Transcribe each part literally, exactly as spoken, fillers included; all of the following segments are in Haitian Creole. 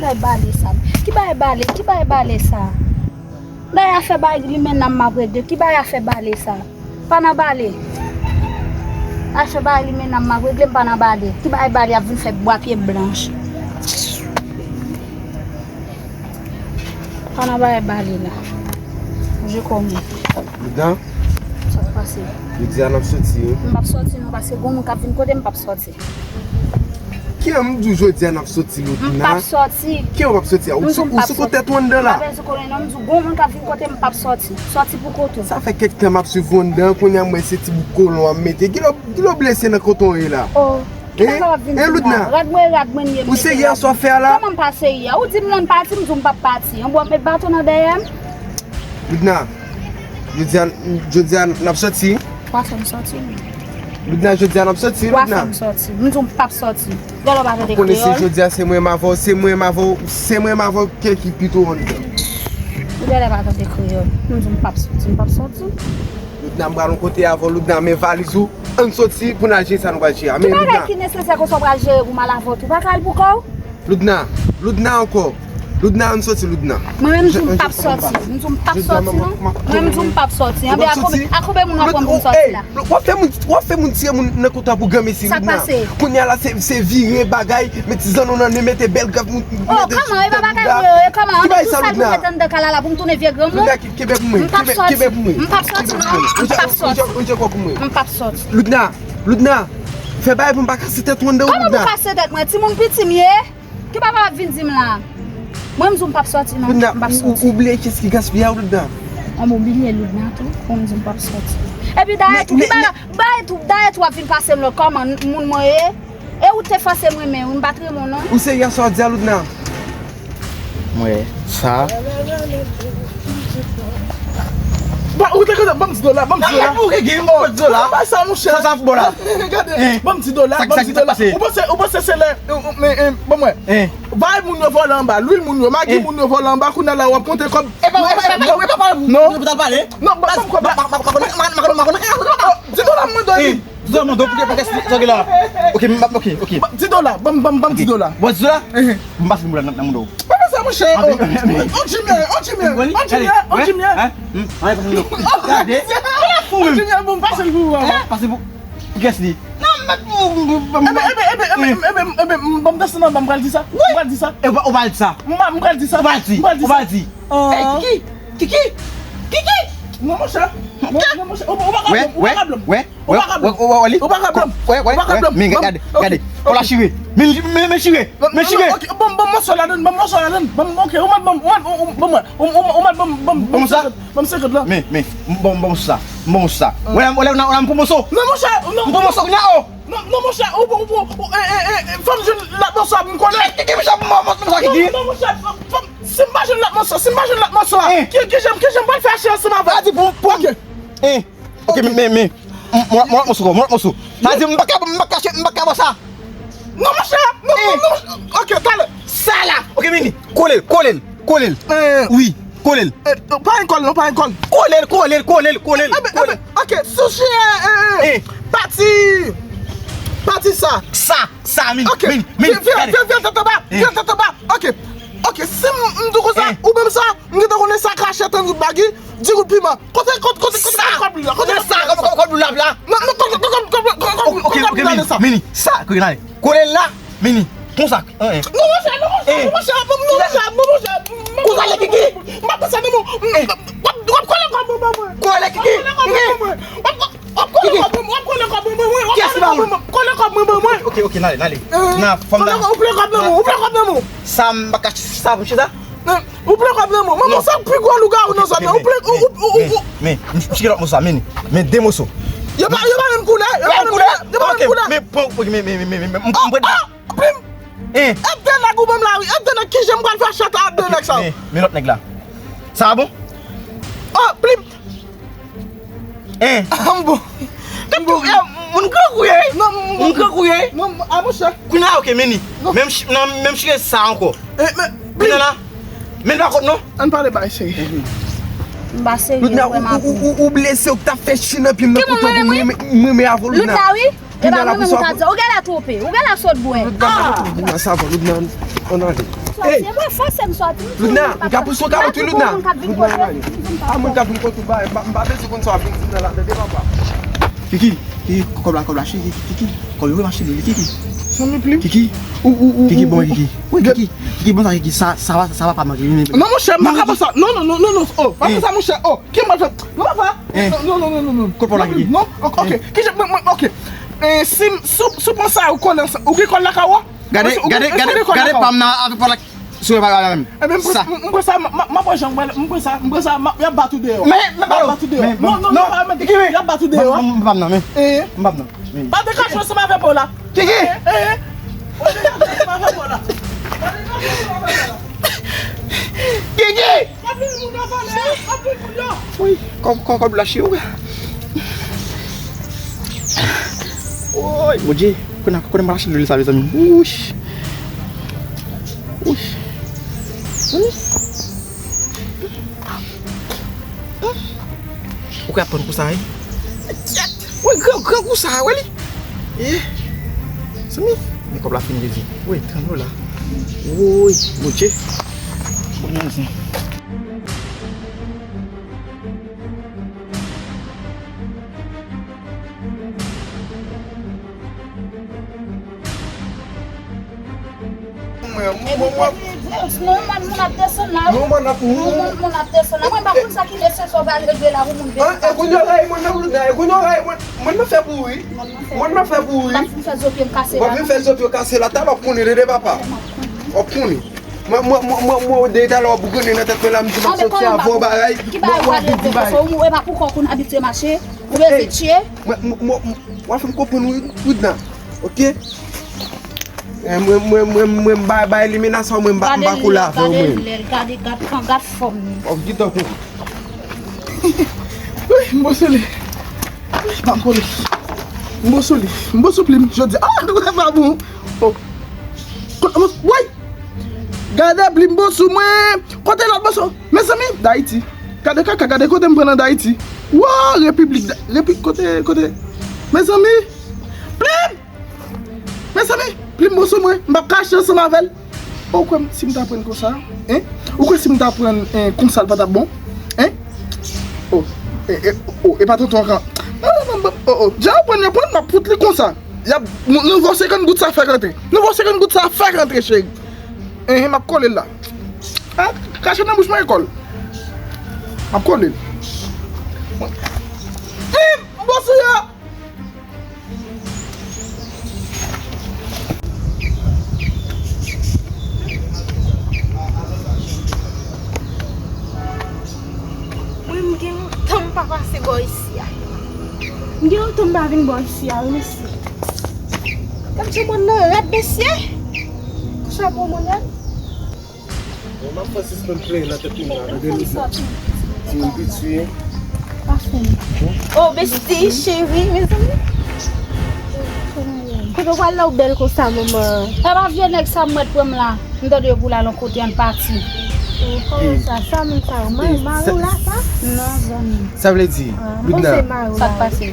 Bagay bale sa. Ki bagay bale? Ki bagay bale sa? Dayè afè bagay limenna m ap regle. Ki bagay afè bale sa? Pa nan bale. Afè bagay limenna m ap regle, m pa nan bale. Ki bagay bale ap vin fè bwa pye blanch? Pa nan bagay bale la. Je kòm. Ludan? Sa k pase? Jodi a n ap soti, wi. M p ap soti non, paske gon moun k ap vin kote m, m p ap soti. Ki an m di w jodi a n ap soti, Ludna? M p ap soti. Ki an w p ap soti a? Ou sou, ou sou kote tou anndan la? M pa bezwen konnen non, m di w gon moun k ap vin kote m, m p ap soti. Soti pou kont ou. Sa fè kèk tan m ap swiv ou anndan, kounye a m wè se ti bout kolon w ap mete. Gilo, gilo blese nan koton ye la. Oh. Ki bagay w ap vin di m la? Rad mwen, rad mwen ye. Ou serye a sa w fè a la? Kòman m pa serye a? Ou di m lè n pati, m di w m p ap pati. Anben w ap met baton nan dèyè m? Ludna, jodi a, jodi a n ap soti. W a fè m soti, wi. Ludna, jodi a n ap soti, Ludna. W a fè m soti. M di w m p ap soti. Gade w pa tande kreyòl. Ou konnen se jodi a, se mwen m avè w, se mwen m avè w, se mwen m avè w, kèl ki pito anndan. Ou gade w pa tande kreyòl. M di w m p ap soti, m p ap soti. Ludna, m pral yon kote avè w, Ludna, men valiz ou. Ann soti pou n al jere sa nou pral jere a. Men Ludna. Ki bagay ki nesesè konsa w pral jere pou m al avè w tou? Pa ka al pou kò w? Ludna, Ludna ankò. Ludna, ann soti, Ludna. Mwen menm, m di w m p ap soti. M di w m p ap soti, non. Mwen menm, m di w m p ap soti. Anben, a konbyen, a konbyen moun w ap pran pou m soti la? W ap fè moun, w ap fè moun tire moun nan kont ou pou granmesi, Ludna. Sa k pase? Kounye a la, se, se vire bagay, met ti zanno nan nen, mete bèl graf, mete ti tèt bouda. Oh, kòman? E pa bagay mwen yo, e kòman? Anben, tou sa l pou mete anndan kay la la pou m tounen vye granmoun? Kenbe pou mwen. M p ap soti. Kenbe pou mwen. M p ap soti, non. M p ap soti. Ou tchè kò pou mwen. M p ap soti. Ludna, Ludna, fè bagay pou m pa kase tèt ou anndan, Ludna. Kòman pou kase tèt mwen? Timoun piti m ye? Ki bagay w ap vin di m la? Mwen, m di w m p ap soti, non. Ludna, m p ap soti. Ou, ou bliye kiyès ki gaspiye a, Ludna? Anben, ou bliye Ludna tou. Mwen, m di w m p ap soti. Epi dayè tou, ki bagay, dayè tou, dayè tou w ap vin pase m lòd kòman moun mwen ye? E ou te fòse m renmen w, m pa t renmen w, non. Ou serye a sa w di a, Ludna? Mwen, sa. Ba, ou te kontan, ban m ti dola, ban m ti dola. Ou te gen, ban m ti dola. Ba sa, monchè. Sa, sa, bon la. Gade, ban m ti dola, ban m ti dola. Ou panse, ou panse se lè, men, ban mwen. Vay moun yo vòlè anba, lwil moun yo, magi moun yo vòlè anba, kounye a la w ap konte kòb. E pa, e pa, e pa, e pa, e pa, non. Ou pa pale. Non, ban m kòb la. Di dola m mande w li. Di dola mande w pou kès li, sa gen la. Ok, m, ok, ok. Di dola, ban m, ban m, ban m di dola. Bon, di dola? M pase pou la nan, nan moun do. Pa fè sa, monchè. On jimyè, on jimyè, on jimyè, on jimyè. Gade. Fou menm. On jimyè, bon, pase l pou ou. Pase pou, pou kès li. Non, m, m, m, m, Ebe, ebe, ebe, ebe, ebe, ebe, m, ban m desann anba, m pral di sa. M pral di sa. E, ou pral di sa. M, m pral di sa. Ou pral di. M pral di sa. Ou pral di. Kiki, Kiki, Kiki. Non, monchè. Non, non, monchè. Ou, ou pa ka blanm, ou pa ka blanm. Ou pa ka blanm. Ou pa ka blanm. Ou pa ka blanm. Men gade, gade. Kò la chire. Men, men, men chire. Men chire. Ok, bon, bon, mòso ladann, bon, mòso ladann. Bon, ok, ou mèt, bon, ou mèt, bon, bon, mwen, ou, ou, ou mèt, bon, bon, bon, sa. Bon, senkant la. Men, men, bon, bon, sa. Bon, sa. Wè, wè, wè, wè, m pou mòso. Non, monchè, non. M pou mòso, kounya, oh. Non, non, monchè, ou, ou, ou, ou, eh, eh, eh, fò m jwenn lòt mòso a pou m kole. Ki, ki, ki, monchè, mòso, mòso, ki, ki? Non, non, monchè, fò, fò m, si m pa jwenn lòt mòso, si m pa jwenn lòt mòso a, ki, ki jan, ki jan m pral fè achte ansanm avè w? Sa di pou, pou. Ok. Eh. Ok, men, men, men, m, m, m, mòso, mòso. Sa di, m pa ka, m pa ka, m pa ka bò sa. Non, monchè, non, non, non, ok, talè. Sa la. Ok, men, kole l, kole l, kole l. Wi, kole l. Pa gen kòl, non, pa gen kòl. Kole l, kole l, kole l, kole l. Ebe, ebe, ok, sushi, eh, eh, eh. Pati, pati sa. Sa, sa, men, men, men, vire, vire, vire tèt anba, vire tèt anba. Ok, ok, si m, m di w konsa, ou menm sa, m gentan konnen sa krache tankou bagi, di gout piman. Kote, kote, kote, kote kòb li la? Kote kòb li la? Sa, kòb, kòb, kòb li la, la. Non, non, kote, kote, kote, kote, kote kòb li la, sa? Mini, sa, kote la? Kole l la, Mini. Konsa. Non, monchè, non, monchè, non, monchè, non, monchè, non, monchè. Konsa, lè Kiki. M pa konsa, non, non. W ap, w ap kole kòb mwen ban mwen. Kole Kiki. W ap kole kòb mwen ban mwen. W ap, w ap kole kòb mwen, w ap kole kòb mwen ban mwen. Kiyès ki ba ou? Kole kòb mwen ban mwen. Ok, ok, n ale, n ale. N a, fò m ta. Ou vle kòb nan men w, ou vle kòb nan men w. Sa m pa ka, sa pou chita? Ou vle kòb nan men w. Manman, sa pi gwo lougawou nan zòn nan. Ou vle, ou, ou, ou, ou. Men, men, m chire lòt mòso a, men, men de mòso. Yo pa, yo pa menm koulè, yo pa menm koulè, yo pa menm koulè. Men, pran, men, men, men, men, men, m, m, m, ah, ah, plim. Hein? E de nèg ou ban m la, wi, e de nèg, ki jan m pral fè chata a de nèg sa yo? Men, men lòt nèg la. Sa bon? Oh, plim. Hein? Ah, m bon. M bon. Moun grangou ye. Non, m bon. Moun grangou ye. Non, a monchè. Kounye a, ok, men ni. Non. Menm ch-, non, menm chire sa ankò. Eh, men, kounye a la. Men pa kont non. Ann pale bay seri. M pa serye, Ludna, ou, ou, ou, ou blese, ou t ap fè chi nan pye m nan kouto pou mwen, mwen, mwen avè w, Ludna. Ludna, wi. E pa mwen menm ou ta di. Ou genlè twonpe. Ou genlè sot bwè. Ludna, sa va, Ludna, ann ale. Hey! Sòti, mwen fòse m sòti. Loudna, m ka pouse w kalòt wi, Loudna. Loudna, ann ale. A, moun k ap vin kote w, m pa bezwen konn sa w ap vin di nan la, tande papa. Kiki, Kiki, kòb la, kòb la, cheri, Kiki, kòb yo mache li, Kiki. Zanmi plim. Kiki. Ou, ou, ou, Kiki, bon, Kiki. Wi, Kiki. Kiki, bon, sa, Kiki, sa, sa va, sa va pa manke. Non, monchè, m pa ka fè sa. Non, non, non, non, non. Oh, pa fè sa, monchè. Oh, ki m pral fè? Non, papa. Non, non, non, non, non, non. Kot pa w la, Kiki? Non, ok, ok. Ki jan, mwen, mwen, ok. Eh, si, si, si w pran sa, ou konnen, ou gen kòl lakay ou? Gade, gade, gade, gade pa m nan avèk pa la. Si w pa la menm. Ebyen, m pran sa, m pran sa, m ap wè jan, m pran sa, m pran sa, y ap bat ou deyò. Men, men, y ap bat ou deyò. Non, non, non, y ap bat ou deyò. M pa m nan, men. Eh. M pa m nan. Pa dekache ansanm avèk mwen la. Kiki! Eh, eh. Pa dekache ansanm avèk mwen la. Pa dekache ansanm avèk mwen la. Kiki! Anpil moun yo vòlè, anpil moun yo. Woy, kòb, kòb, kòb lache, wi. Woy, Bondye, konnen, konnen m lache lwil sa, mezanmi. Wouch. Wouch. Ou ka pran kou sa, wi. Tèt. Wi, gran, gran kou sa, wè li. Eh. Zanmi, men kòb la fin leve. Wi, trann lo la. Woy, Bondye. Bondye. Mwen, mwen, mwen, mwen. Non, mòn, moun ap desann la. Non, mòn ap, non, mòn, moun ap desann la. Mwen pa konn sa ki nesesè w pral regle la pou moun vin. E kounye a, mòn nan, e kounye a, mòn, mòn nan fè bri. Mòn nan fè bri. W ap vin fè zo pye m kase la. W ap vin fè zo pye w kase la. Talè w ap konnen, tande papa. W ap konnen. Mwen, mwen, mwen, mwen, mwen, depi talè w ap bougonnen nan tèt mwen la, m di m ap soti avè w bagay. Mwen, mwen ap vin di bagay. Ou, e pa pou kò w konn abitye mache. Ou bezwen tiye. Mwen, mwen, mwen, w ap fè m konprann wi, Loudna. Ok? Eh, mwen, mwen, mwen, mwen, bay, bay limena sa, mwen, m pa, m pa koule avè w, mwen. Gade lèl, gade, gad, gad fòm li. W ap kite w konprann. Wi, m bo sou li. Wi, pa m kole. M bo sou li. M bo sou plim jodi. Ah, nou pa bon. Oh. Kote, woy! Gade plim bo sou mwen. Kote lòt moso? Mezanmi, Dayiti. Gade kaka, gade kote m pran nan Dayiti. Wow, repiblik, repi-, kote, kote? Mezanmi. Plim! Mezanmi, plim bo sou mwen, m p ap kache ansanm avè l. Ou kwè si m ta pran konsa? Hein? Ou kwè si m ta pran, eh, konsa l pa t ap bon? Hein? Oh, eh, eh, oh, e pa tonton an kan. Non, non, non, oh, oh, jan yo pran, yo pran, m ap fout li konsa. Y ap, nou, nou vo senkant goud sa fè rantre. Nou vo senkant goud sa fè rantre, cheri. Eh, eh, m ap kole l la. Ah, kache nan bouch mwen, kòl. M ap kole l. Eh, m bo sou yo! Mwen, m gen lontan m pa pase bò isi a. M gen lontan m pa vin bò isi a, wi, mesye. Gad jan mòn nan rèd, mesye. Chapo mòn rèd. Bon, m ap fè sispann plenyen nan tèt moun nan, tande Loudna. Timoun piti, hein. Oh, besti, cheri, mezanmi. Kote w pral la, ou bèl konsa, manman? E pa vye nèg sa m wè t pran m la. M tande yo pou l al yon kote, ann pati. Oh, kòman sa? Sa moun sa yo, mari w la, sa? Non, zanmi. Sa vle di, Loudna. Sa k pase?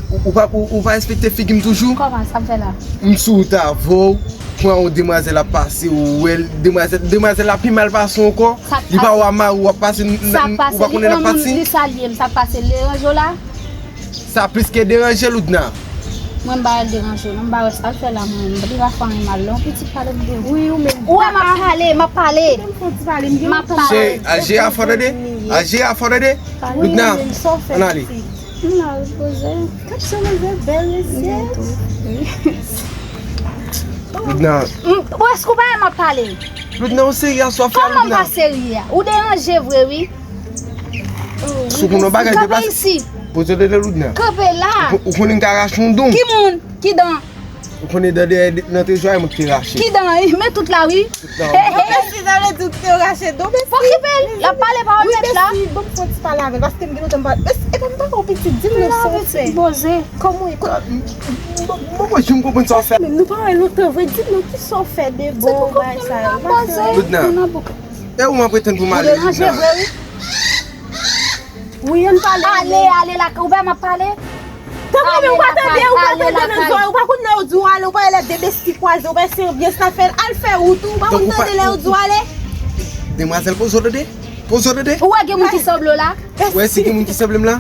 Ou, ou pa, ou, ou pa respekte figi m toujou? Kòman, sa m fè la? M sou wout avè w. Pran yon demwazèl ap pase, ou wè l, demwazèl, demwazèl la pi mal pase w ankò. Li pa wè mari w ap pase, ou pa konnen l ap pati. Li salye m, sa k pase l deranje w la? Sa plis ke deranje, Loudna. Mwen, m pa wè l deranje w, non, m pa wè sa l fè la, mwen, li pa fè anyen mal, non. Pitit, pale m de ou. Wi, ou menm. Ou wè m ap pale, m ap pale. M ap pale. Cheri, al jere afè w tande. Al jere afè w tande. Loudna, ann ale. M la repoze. Gad jan mizè bèl, mesye. Loudna. Ou èske ou pa wè m ap pale? Loudna, ou serye aswè a, Loudna? Kòman m pa serye a? Ou deranje vre, wi. Si w konnen yon bagay deplase, poze w tande, Loudna. Kanpe la. Ou konnen m ka rache yon dan. Ki moun? Ki dan? Ou konnen dan dèyè nan trezò a, mwen ki te rache. Ki dan? Men tout la, wi. Mèsi, sa vle di w te rache do, mèsi. Fò kipe l, l ap pale pawòl nèt la. Wi, mèsi, ban m fè yon ti pale avè l, paske m gen lontan m pa, mèsi, epa m pa wè w pitit, di m non sa w fè. Poze. Kòman w ye? Mwen, mwen, mwen, jan m konprann sa w fè. Men nou pa wè lontan vre, di m non kisa w fè de bon bagay sa yo. Loudna, e ou m ap retann pou m ale, Loudna? Wi, ann pale. Ale, ale, la, ou pa m ap pale? Ou pa tande, ou pa tande nan zòrèy, ou pa konn lè yo di w ale, ou pa wè lè de besti kwaze, ou pa wè se anbyans la fè, al fè wout ou, ou pa konn tande lè yo di w ale. Demwazèl, poze w tande. Poze w tande. Ou wè gen moun ki sanble w la? Ou wè si gen moun ki sanble m la?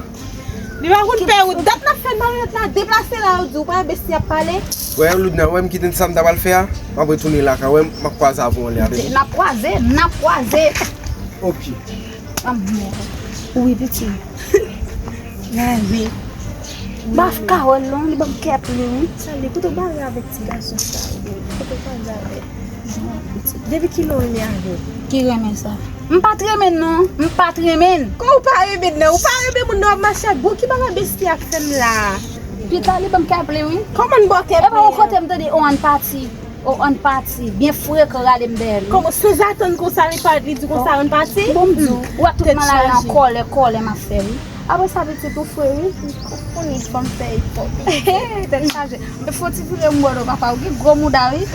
Li pa konn fè wout. Dat n ap fè nan rèt la, deplase la yo di w, ou pa wè besti ap pale. Wè Loudna, wè m kite sa m ta pral fè a, m ap retounen lakay, wè m ap kwaze avè w anlè a. N ap kwaze, n ap kwaze. Ok. Anmwey. Wi, piti. Gade. Baf Carole non, li ban m kè plen wi. Sali, kote w bare avèk ti gason sa yo? Kote w bare avèk? Depi kilè w renmen avè l? Ki renmen sa? M pa t renmen l non, m pa t renmen l. Kòman w pa renmen l non? Ou pa renmen moun nan w ap mache ak bon ki bagay besti ap fè m la? Pita li ban m kè plen wi. Kòman l ba w kè plen? Epa yon kote m tande o ann pati. O ann pati. Byen frekan rale m dèyè l wi. Kòman sanzatann konsa li pa li di konsa ann pati? Bon m di w, ou wè tout malari an kòlè kòlè m ap fè wi. Apre sa pitit ou fre wi. Ou konnen fanm fè efò. Tèt chaje. Mwen fon ti vire m wè non papa ou gen gwo mouda wi.